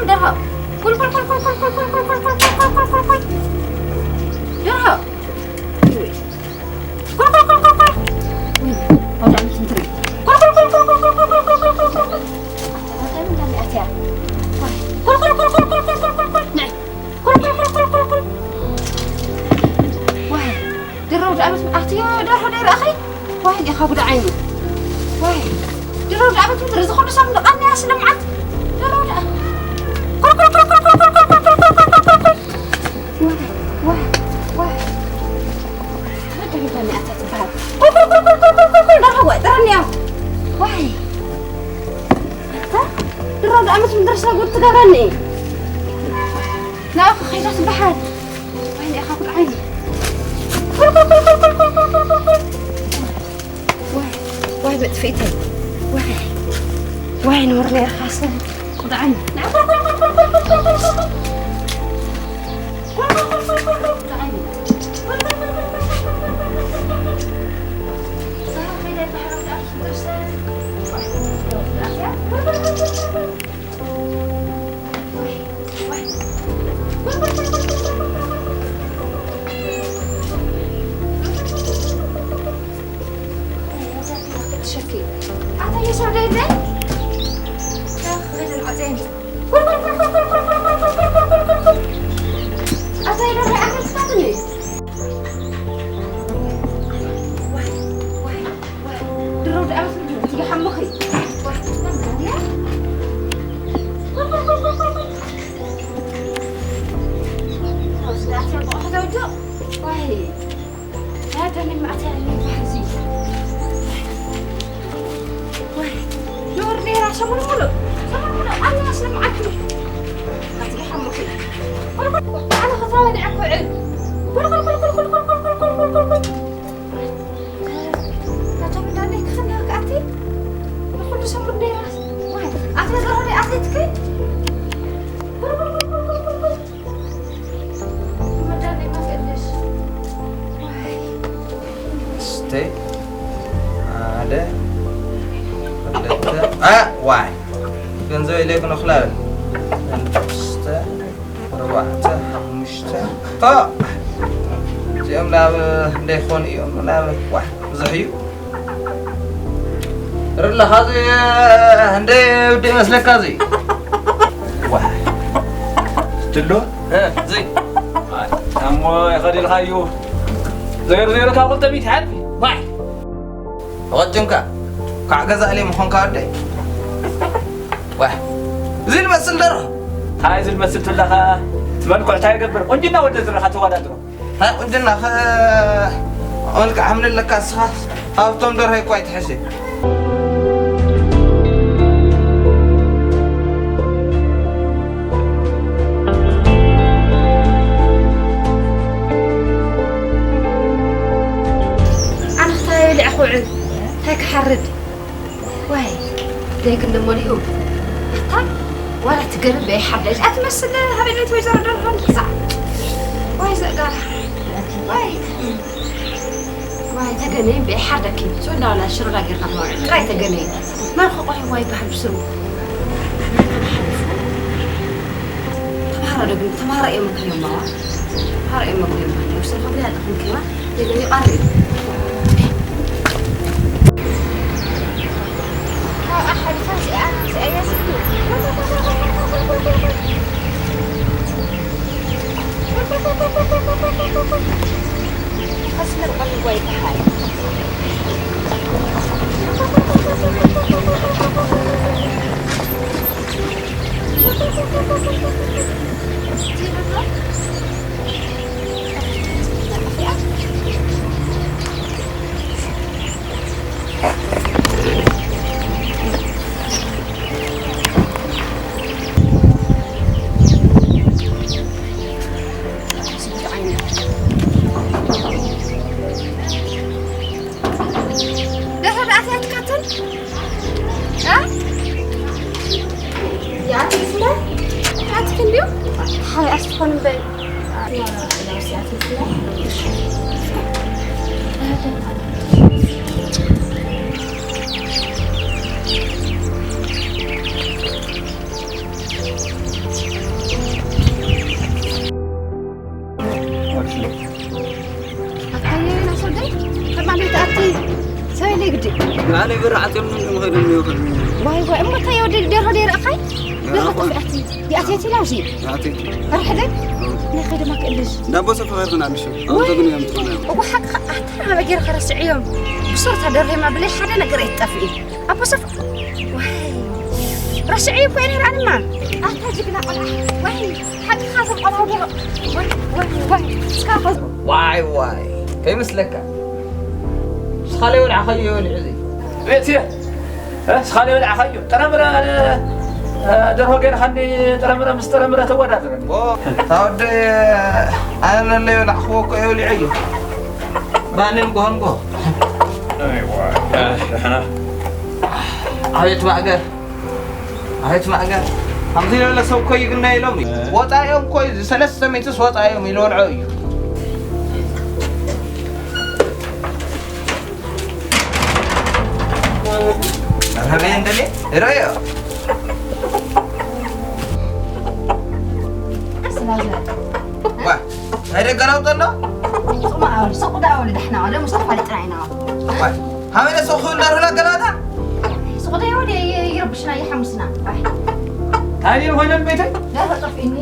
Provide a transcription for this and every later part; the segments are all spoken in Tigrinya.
ደርሆ። ቁል፣ ቁል፣ ቁል። ደርሆ። ቁል፣ ቁል፣ ቁል፣ ቁል። ኣውዳም ስንትሪ። ቁል፣ ቁል፣ ቁል። ኣታ እንታይ እንዳለ ኣትያ? ቁል፣ ቁል፣ ቁል። ናይ። ቁል፣ ቁል፣ ቁል። ዋይ። ድሮ ወደ ኣመት ኣትዮ ደርሆ ደይ ረኣኺ? ዋይ፣ ዲኻ ጉድ ዓይኒ። ዋይ፣ ድሮ ወደ ኣመት ምድሪ ዝኹሉ ሰብ ንቓኒ ያስለምዓት። ድሮ ወደ ዋይ፣ ዋይ፣ ዋይ። መደብ ይባል ኣታ ትበሃል። ቁልቁል፣ ቁልቁል፣ ቁልቁል፣ ቁልቁል፣ ደርሆ ዋይ፣ ጥራኒ እያ። ዋይ። ድሮ ወደ ኣመት ምድሪ ሰብ ጉድ ትገብረኒ። ናብኺ ከይዳ ትበሃል። ወይኔ፣ ኢኻ ጉድ ዓይኒ። ቁል፣ ቁል፣ ቁል። ዋይ፣ ዋይ፣ መጥፊእተይ። ዋይ፣ ዋይ፣ ኖር ነይርካ ሰብ። ጉድ ዓይኒ። ቁል፣ ቁል፣ ቁል። ጉድ ዓይኒ። ድሮ ደኣ መስሉ ድሮ ትይሓምኺ። ዋይ፣ ያ ደኒ ማዕተ ያለ ባህዚ። ዋይ፣ ኖር ኔራ ሰሙን ሙሉ፣ ሰሙን ሙሉ፣ ኣላ ስለ መዓልቲ። ኣቲ ሓሙኺ። ኣነ ኸታ ወዲዐ ኩዕል። ቁል፣ ቁል፣ ቁል። ናቶም እንዳለይ ክኽንያ ክኣቲ ንኹሉ ሰብ ርደይ ራስ። ዋይ፣ ኣቲ ነገር ሆነ ኣትሌትክ። መዳለይ ማስቀደሽ። ዋይ። እስተ ሓደ ክልተ አ ዋይ ገንዘብ ኢለይ ክነኽላ ክልተ ኣርባዕተ ሓሙሽተ ቶ እዚኦም ናብ እንደይኾኑ እዮም ናብ ዋይ ብዙሕ እዩ። ርለኻ እዚ እንደ ውድ ይመስለካ እዚ ዋይ ትሎ እዚ ኣሞ ይኸዲልካ እዩ። ዘይሩ ዘይሩ ካብ ክልተ ሚእቲ ሓልፊ ዋይ ተቐጭንካ ካዕ ገዛ እለ ምኾንካ ወደይ ዋይ እዚ ልመስል ደሮ እንታይ እዚ ልመስል ትብለኻ ትመልኩዕ እንታይ ይገብር ቁንጅና ወደ ዝረኻ ተወዳድሮ እንታይ ቁንጅና ከ መልክዕ ሓምሊ ኣለካ እስኻ ኣብቶም ደርሆ እኳ ኣይትሕሽ ኣነ ክታይ ልዕኹዕን እንታይ ክሓርድ ዋይ ደይ ክንደ መሊኡ ኣታ ዋላ ትገርም በይ ሓዳጅ ኣትመስል ሃበለት ወይዘሮ ደርሆን ዛ ዋይ ዘጋ ዋይ ዋይ ተገነይ በይ ሓደኪ ሶላ ዋላ ሽሮዳ ጌርካ ማውዕ ጥራይ ተገነይ መርኸ ቆይ ዋይ ባህል ብስሩ ተማሃሮ ዶ ግን ተማሃሮ እዮም ክህልማዋ ተማሃሮ እዮም ክህልማ ስለ ከብያ ኣለኹም ኪዋ ደርሆ ደኣ ኣትያትካትን? እ? ያትክስለ? ያትክ እንዲሁ? ሓይ ኣስትኾን እምበይ። ኣነ ብር ዓጽዮም ምንም ኸይዶም ይኸዱ። ዋይ ዋይ፣ እሞ እንታይ ወዲ ደርሆ ደይ ረኣኻይ? ደርሆ ኣኾ። ጠፊኣቲ። ይኣትየቲ ላውዚ። ይኣትየቲ። ኣርሕደ? ናይ ኸይደ ማክ እልሽ። ዳቦ ሰፈ ኸይዶም ኣልሽ። ኣንተ ግን እዮም ትኾነ። እኮ ሓቅኻ ኣታ ኣበ ጌርካ ረስዕዮም። ብሶርታ ደርሆ ማብለይ ሓደ ነገር ኣይትጠፍኢ። ኣቦ ሰፍ-፣ ዋይ። ረስዕዮ እኮ እየ ነይረ ኣነማ። ኣታ ጅግና ቆልዓ። ዋይ። ሓቅኻ እዞም ቆልዓ ዶ-፣ ዋይ፣ ዋይ፣ ዋይ። እስካ ኸ-፣ ዋይ፣ ዋይ። ከይመስለካ። ስኻ ለይወልዓኸዮ ይበልዑ እዚ። ቤት እየ። እ፣ ስኻ ለይወልዓኸዮ። ጥረምረ፣ እ፣ ደርሆ ገይርኻኒ ጥረምረ ምስ ጥረምረ ተወዳድረኒ። ኦ፣ እታ ወደይ፣ ኣነ ለይወልዓኽዎ እኮ እየ ወሊዐዮ። ባንን ጎሆንጎ። ኣይዋ፣ ደሕና። ኣቤት ማእገር። ኣቤት ማእገር። ከምዚ ዝበለ ሰብ እኮ ይግነ ኢሎም እዩ። ወፃኦም እኮ እዩ፣ ሰለስተ ሚእትስ ወፃኦም እዩ፣ ልወልዖ እዩ። መርሀበ እንደሌ፣ ርአዮ። ዋ፣ ናይ ደገ ለውጢ ኣሎ? ሱቕ መኣወል፣ ሱቕ ደኣወል ዳሕና፣ ሎምስ ተፋሊጥና ኢና። ዋ፣ ሃመለ ሱቕ ክብል ዳርሁላ ገላታ? ሱቕ ደይ ወደ ይረብሽና፣ ይሓሙስና። ታዲያ ኮይነን ቤተይ? ደርሆ ጠፊእኒ።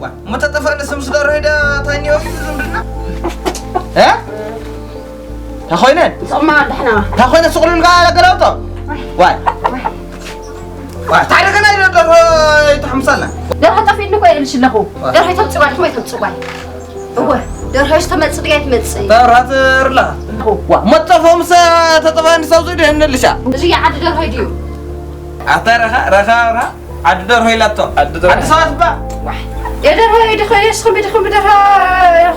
ዋ፣ እሞ ተጠፋእኒ ስም ስለ ርሄዳ ታኛው እዩ ዝምድና? እ? ታኾይነን? ሱቕ መኣወል ዳሕና። ታኾይነ ሱቕ ልብል ገላውጦ? ዋይ። ዋይ። ዋ፣ ታዲያ ከና ኢለ ደርሆ ይተሓምሳልና። ደርሆ ጠፊእኒ እኮ ኢልሽ ኣለኹ። ዋ። ደርሆ ይተምፅእ ጓል፣ ይኹም ይተምፅእ ጓል። እወ፣ ደርሆ ይስተመፅእ ድያ ይትመፅእ? ደርሆ ትርላ። እኹ። ዋ፣ መጠፎም ሰ ተጠፋ እንዲ ሳውዚ ድህን ልሻ። እዚ ዓዲ ደርሆ ድዩ? ኣታ ረኻ፣ ረኻ፣ ረኻ፣ ዓዲ ደርሆ ኢላቶ። ዓዲ ደርሆ። ዓዲ ሰባት እባ። ዋ። የደርሆ ይድኸ፣ የስኹም ይድኹም ደርሆ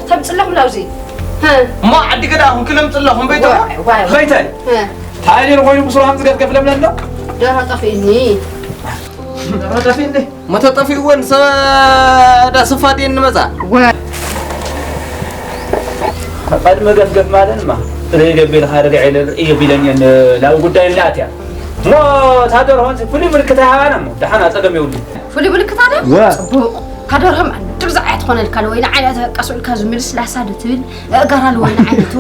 ተምፅለኹም ናውዚ። ህ። እሞ ዓዲ ገዳ ኣኹም ክለምፅለኹም በይቶ? ዋ፣ ዋ። በይተይ። ህ። ታይሊን ኮይኑ ብስሩ ሃምዚ ገፍገፍ ለምለሎ? ደርሆ ጠፊእኒ። ደርሆ ጠፊእኒ? መተጠፊእወን ሰ-፣ ዳ ስፋዴን ንመጻ። ወ- ቀድሚ ገፍገፍ ማለንማ፣ ርእ ገቢልኻ ርግዕ ኢለ ርእ ገቢለኒ እየ ን-፣ ናብ ጉዳይ እንዳኣትያ። እሞ እታ ደርሆ ፍሉይ ምልክት ኣይሃባና እሞ፣ ደሓን ኣጸገም የብሉን። ፍሉይ ምልክት ኣለ? ወ- ጽቡቕ። እታ ደርሆ ድማ ድብዛዕ እያ ትኾነልካ፣ ወይኒ ዓይነታ ቀስ ኢልካ ዝምልስላሳ ዶ ትብል፣ እእጋራ ለወይኒ ዓይነቱ፣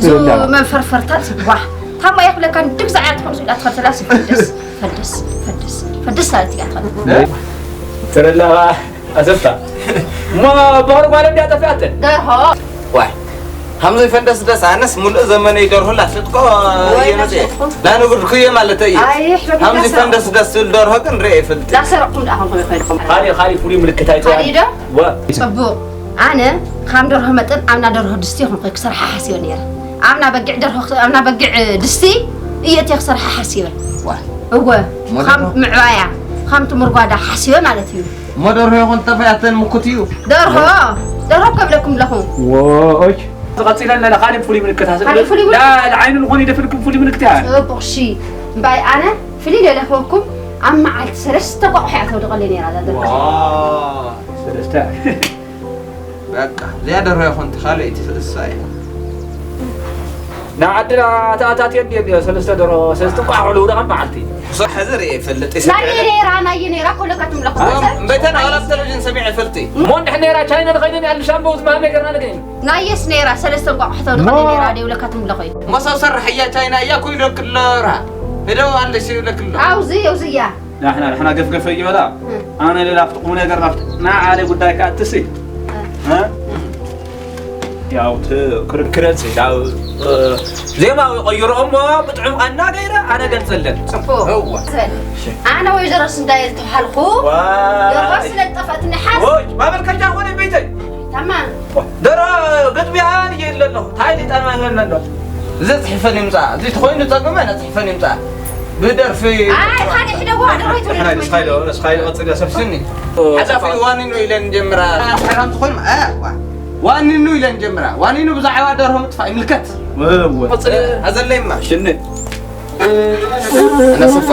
ዝ-፣ ይወዳል። መንፈርፈርታ ጽባሕ። ታማ እያ ክብለካ፣ ድብዛዕ እያ ትኾን፣ ኢላ ትኸተላ፣ ፈደስ፣ ፈደስ፣ ፈደስ፣ ፈደስ ማለት እያ ትኾን። ትረላኻ ኣሰፋ። እሞ በቕሪ ጓል እንዲያ ጠፊኣተን። ደርሆ። ዋይ፣ ሃምዚ ፈንደስ ደስ፣ ኣነስ ሙሉእ ዘመነይ ደርሆ ላሸጥኮ ወይ እየ መፅየ። ላሸጥኩም? ላንጉድኩ እየ ማለት እየ። ኣይ፣ ሕበብ ሃምዚ ላሰ- ፈንደስ ደስ ዝብል ደርሆ ግን ርኤ ይፈልጥ። ላሰረቕኩም ደኣ ኾንኩም ይፈልጥኩም። ካሊእ፣ ካሊእ ፍሉይ ምልክት ኣይተዋል። ካሊእ ዶ? ወ- ጽቡቕ። ኣነ፣ ካም ደርሆ መጠን ኣብና ደርሆ ድስቲ ኾንኩ ክሰርሓ ሓስዮ ነይረ። ኣብና በጊዕ ደርሆ፣ ኣብና በጊዕ ድስቲ እየ እትየ ክሰርሓ ሓስዮ። ዋ። እወ፣ ሞደሎ? ካም ምዕባያ፣ ካም ትምርጓዳ ሓስዮ ማለት እዩ። እሞ ደርሆ ይኹን ጠፊኣተን ምኩት እዩ። ደርሆ፣ ደርሆ ከብለኩም ኣለኹ። ዎይ። ዝቐጽለን ለለ ካልእ ፍሉይ ምልክት ኣስእ-፣ ካልእ ፍሉይ ምልክት? ላ-፣ ንዓይኑ ዝኾነ ይደፍልኩም ፍሉይ ምልክት እያ። ጽቡቕ፣ እሺ። እምባይ ኣነ ፍልይ ለለኽወኩም ኣብ መዓልቲ ሰለስተ ቋቑሕ እያ ተውድቐለይ ነይራ እዛ ደርሆ። ዋ፣ ሰለስተ። በቃ፣ እዚኣ ደርሆ ይኹን፣ እቲ ካልእ እቲ ፍእሳ እያ። ንዓድና ተኣታትየ እንድየ፣ እንድየ፣ ሰለስተ ደርሆ፣ ሰለስተ ቋቑሕ ልውደቐ መዓልቲ። ሕሶ ሕዚ ርእየ ይፈልጥ፣ ናይ ይስምዐ። ነይራ፣ ናይ ነይራ፣ ኮለካ ትምለኹ። እምበይተን ኣብ ቴሌቪዥን ሰሚዐ ይፈልጥ። እሞ እንድሕር ነይራ ቻይና ንኸይደን ያልሻምበው ዝማመ ገርና ንገኝ። ናየስ ነይራ፣ ሰለስተ እንቋቑሖ ተውድቐኒ እሞ ነይራ፣ ደይብለካ ትምለኾይ። እሞ ሰብ ሰራሕ እያ ቻይና እያ እኮ ይብለክሎ ራ። ሄደው ኣለሽ ይብለክሎ። ኣውዚ፣ ኣውዚ እያ። ዳሕና፣ ዳሕና ገፍገፈ ይበላ። እም። ኣነ ሌላ ኣብቲ ቁም ነገር ናብቲ፣ ንዓ ዓለ ጉዳይ ከኣ ትሲ። እም። እ? ያው እቲ ክርክረን ሲ፣ ያው፣ እ፣ ዜማዊ ቀይሮ እሞ ብጥዑም ቃና ገይረ ኣነ ገልጸለን። ጽቡቕ። እዋ። ስበል። እሺ። ኣነ ወይዘሮ ስንዳየ ዝተባሃልኩ ዋይ። ደርሆ ስለ ዝጠፍኣትኒ ሓስ- ወይ፣ ማመልከቻ ኾነ ቤተይ። ታማ። ደሮ ገጥሚያ እየ ኢለ ኣለኹ። እንታይ ሊጣና ይበልና ኣሎ? እዚ ጽሕፈን ይምጻእ። እዚ ተኾይኑ ጸገመ፣ እዚ ጽሕፈን ይምጻእ። ብደርፊ ኣይ፣ ካልእ ሕደጎ፣ ኣደረይቱ ንስኻይ ዶ፣ ንስኻይ ዶ ቀጽል ሰብስኒ። ስኒ። ሓላፊ ዋኒኑ ኢለን ጀምራ። ሓራም ትኾይኑ፣ እ፣ ዋ-፣ ዋኒኑ ኢለን ጀምራ። ዋኒኑ ብዛዕባ ደርሆ ምጥፋእ ይምልከት። ወ-፣ ወ-፣ ቀጽል። ኣዘለይማ። ሽኒ። ኣነ ስፋ።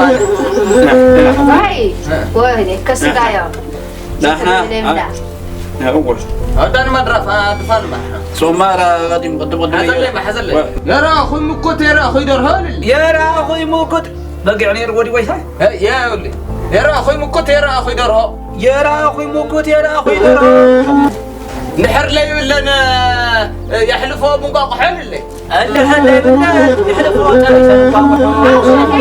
ዋይ፣ እ። ወይ፣ ከስዳዮ። ዳሕና፣ ዝትብል ይብላ። አ-፣ ያ፣ እወ። ኣዳን ማድራፍ፣ አ፣ ድፋን ማሕራ። ሶማራ፣ ቀዲም፣ ቅድም፣ ቅድም፣ ሓዘለይ፣ እየ። ሓዘለይ። ወ-፣ የራኹይ ምኩት፣ የራኹይ ደርሆ ልል። የራኹይ ምኩት። በጊዕ ነይሩ ወዲ ወይታይ? እ፣ የ-፣ ይኸውልህ። የራኹይ ምኩት፣ የራኹይ ደርሆ። የራኹይ ምኩት፣ የራኹይ ደርሆ። እንድሕር ለይብለን፣ እ፣ የሕልፎ ምንቋቑሖ ልለይ። እንድሕር ዘይብለን የሕልፎ ጸኒሐን እኳ ውሑድ።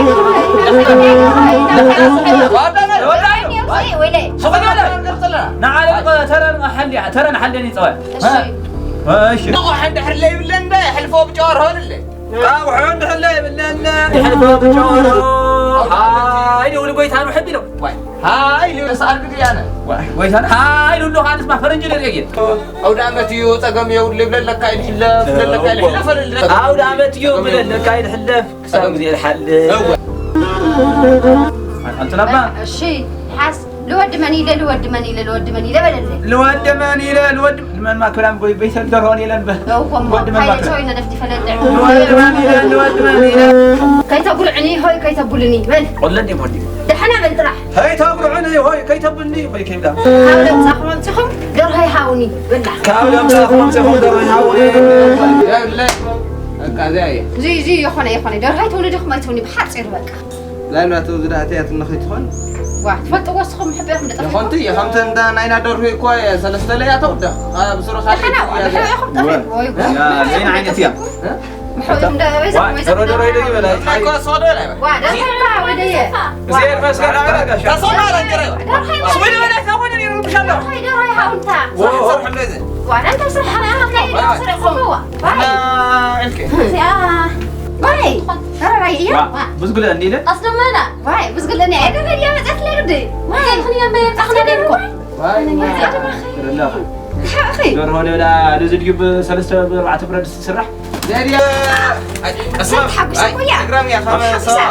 ወይለይ። ሱቕ በለ። ንዓለም ተረን ሓልያ-፣ ተረን ሓልየን ይጸዋዕ። እሺ። እሺ። ንቑሕ እንድሕር ዘይብለን ዶ የሕልፎ ብጨወር ሆንለ? ኣቑሑ እንድሕር ዘይብለን የሕልፎ ብጨወር። ሃይ፣ ንውል ጎይታ ንውሕድ ኢሎም። ዋይ። ሃይ፣ ልብስ ኣርግድ ያነ። ዋይ፣ ጎይታ ሃይ፣ ሉሉ ሃንስ ማ ፈረንጅ ልርኢ። ኣውደ ዓመት እዩ፣ ጸገም የብሉ ይብለለካ፣ ይሕለፍ፣ ይብለለካ፣ ይሕለፍ፣ ይብለለካ። ኣውደ ዓመት እዩ፣ ይብለለካ፣ ይሕለፍ። ክሳብ ግዜ ይሓልፍ። እወ። ኣንተ ነባ? እሺ፣ ሓስ፣ ልወዲ መን ኢለ፣ ልወዲ መን ኢለ፣ ልወዲ መን ኢለ በለለይ። ልወዲ መን ኢለ፣ ልወዲ መን ማክላም ጎይ ቤተል ደርሆን ኢለን በ-፣ እኮ እሞ፣ ወዲ መን ሃይለ ማክላም? ጨው ኢነ ደፍዲፈ ለጥዕ። ልወዲ መን ኢለ፣ ልወዲ መን ኢለ? ከይተጉርዕኒ፣ ሆይ ከይተቡልኒ፣ በል። ወለድ ይሞዲ። ደሓና በል ጥራሕ። ከይተጉርዕኒ፣ ሆይ ከይተቡልኒ፣ ሆይ ከይብላ። ካብ ለምጻኹም ኣምጺኹም ደርሆ ይሃቡኒ፣ በላ። ካብ ለምጻኹም ኣምጺኹም ደርሆ ይሃቡኒ። የብለይ። በቃ እዚኣ እያ። እዚ፣ እዚ ይኾነ፣ ይኾነ። ደርሆ ኣይትብሉ ዲኹም ኣይትብሉኒ፣ ብሓጺሩ በቃ። ላይብላ ተወዝዳ ኣትያትና ከይትኾን? ዋ፣ ትፈልጥዎ እስኹም ሕበኹም ደጠፍኹም? ይኾንቲ፣ ከምተን እንዳ ናይና ደርሁ እኮ ሰለስተ ለያ ተውዳ። ኣብ ሱሩ ካልእ ደሓና፣ እያ። ደሓና ኢኹም ጠፊእኩም። ወይ፣ ያ፣ ዘይን ዓይነት እያ። እ? ምሕው እንደ በይዛ፣ ዋ፣ ወይ ደሮ፣ ደሮ፣ ዘፍና። ደሮ ይበላ። ናይ እኮ ሶዶ ላይ። ዋ፣ ደሓና፣ ወደየ። እዚኤ መስገን ኣበላ ጋሻ። ተሶና ለንጀረ። ደርሆ ስዊድ በላ፣ ተሆነ ይሩምሻለሁ። ደርሆ፣ ደርሆ ይሃውንታ። ዋ፣ ዋ። ሰርሕ ለዚ። ዋ፣ ኣንተ ስራሕ ሓራ፣ ሓራ፣ ዋ። ደርሆ ስራሕ ዋ። ዋ። እና እልክ። እዚኣ። ዋይ፣ ተራራይ እያ። ዋ፣ ብዙ ግለ እንዲለ? ኣስደመና። ዋይ፣ ብዙ ግለ እኒኣ። የደረድ እያ መጻት ለርድ። ዋይ፣ ምን ያምበ የምጻት ለርድ እኮ። ዋይ፣ ረላኸ። ሓኺ። ደርሆ ደላ፣ እዚ ድዩ ብሰለስተ ብኣርባዕተ ብረት ድስቲ ዝስራሕ? ዘድያ። ኣይ፣ ኣስማ። ተሓጉሳ ኣይ፣ እኮ እያ። ትግራም እያ፣ ካብ ተሓጉሳ። ሰባ።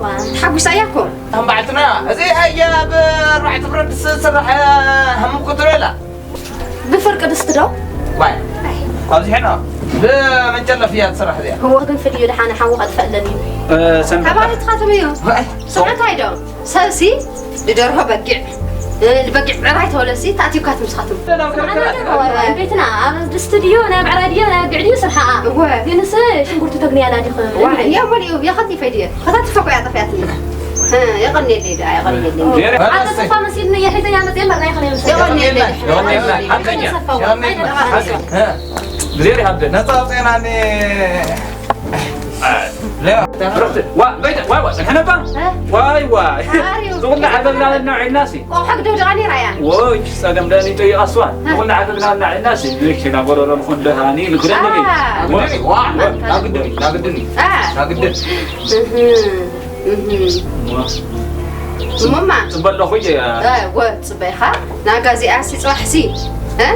ዋ፣ ተሓጉሳ እያ እኮ። ከም በዓልትና፣ እዚ ኣያ ብኣርባዕተ ብረት ድስቲ ዝስራሕ፣ ሃምኩ ትበላ። ብፍርቂ ድስቲ ዶ? ዋይ። ኣብዚሕና ብመንጨለፍ እያ ትስራሕ እዚኣ። እዎ፣ ግን ፍልዩ ደሓነ ሓዊ ከጥፍአለን እዩ። እ፣ ሰንበት። ተባረትካትም እዩ። ዋይ። ስምዕታይ ዶ? ሰብሲ ንደርሆ በጊዕ፣ እ፣ ንበጊዕ ዕራይ ተወለሲ ተኣትዩካትም ንስኻትም። ቤትና ኣብ ድስቲ ድዩ፣ ናይ ብዕራይ ድዩ፣ ናይ በጊዕ ድዩ ስርሓኣ? እወ። ግንስ ሽንጉርቲ ተግንያላ ዲኺ? ዋይ፣ እያ መሊኡ፣ የኸቲፈ ድየ? ከታትፈ እኮ እያ ጠፊኣትኒ። እ፣ የቐንየለይ ደኣ፣ የቐንየለይ። ኣታ ተስፋ መሲልኒ፣ የሒዘያ መጽየ እምበር ናይ ኸነ ይምሰል። የቐንየለይ። የቐንየልና፣ ሓቀኛ። የቐንየልና፣ ሓቀኛ። እ፣ ብዜር ይሃብን። ነጻ ኣውፅኤናኒ። ሌባ። ዋ፣ በይተ፣ ዋይ፣ ዋይ፣ ጽንሐ ነባ? እ? ዋይ፣ ዋይ። ኣርዩ። ዝኹላ ዓገብ ናበልና ዒልናሲ። ቆ ሕግደው ደኣ ነይራ እያ። ወይ፣ ጸገም ደኣ ንጠይቕ ኣስዋን። እ። ዝኹላ ዓገብ ናበልና ዒልናሲ። ንክና ጎረሮ ንኹን ደሃኒ፣ ንክደን አ። ደሊ። ዋ፣ ዋ፣ ናግድኒ፣ ናግድኒ። አ። ናግድኒ። እህ፣ እህ። ዋ። እሞማ። ጽበ ኣለኹ እየ። እ፣ ወ፣ ጽበይኻ። ናጋ እዚኣሲ ጽባሕሲ። እ?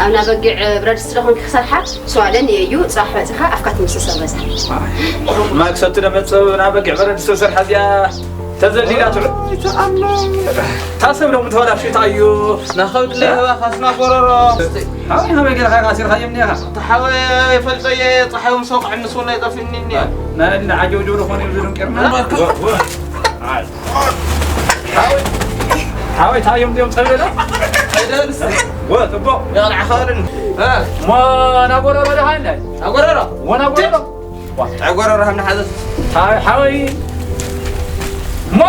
ኣብ ናበጊዕ ብረድስቲ ዶ ኾንኪ ክሰርሓ? ስዋደን የዩ፣ ጽባሕ መጺኻ ኣፍካ ትምስስ በዛ። ማይ ክሰቲ ዶ መጽእ ናበጊዕ ብረድስቲ ሰርሓ እዚኣ? ተዘሊላ ትዑ። ኣይ፣ ተኣምር። ታሰብ ሎሚ ተበላሽታ እዩ። ናኸብድለይ እ? ህባ ካስና ጎረሮ። ሓወይ፣ ከመይ ጌርካ ኢኻ ኣሲርካዮም እኒኻ? ተሓወይ፣ ይፈልጦ እየ፣ ጸሓዮም ሰው ክዕንስ እውን ኣይጠፍእኒ እኒኣ። ናይ ዕድነ ዓጀውጀው ዝኾነ እዩ ዝድንቅርና። እምበርኩ። ወ-፣ ወ-፣ ኣይ። ሓወይ፣ ሓወይ፣ ታዮም ድዮም ጸብለላ? ኣይደልስ። ወ-፣ ጽቡቕ። የቕልዓኻ በልኒ። እ። ሞ ናጎረሮ ደሃ እንታይ? ናጎረሮ? ወ-፣ ናጎረሮ? ዋ፣ ናጎረሮ ሃምና ሓዘዝ። ሓወይ፣ ሓወይ። ሞ፣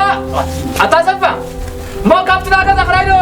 ኣታ ሰፋ። ሞ ካብቲ ናገዛ ክራይ ዶ?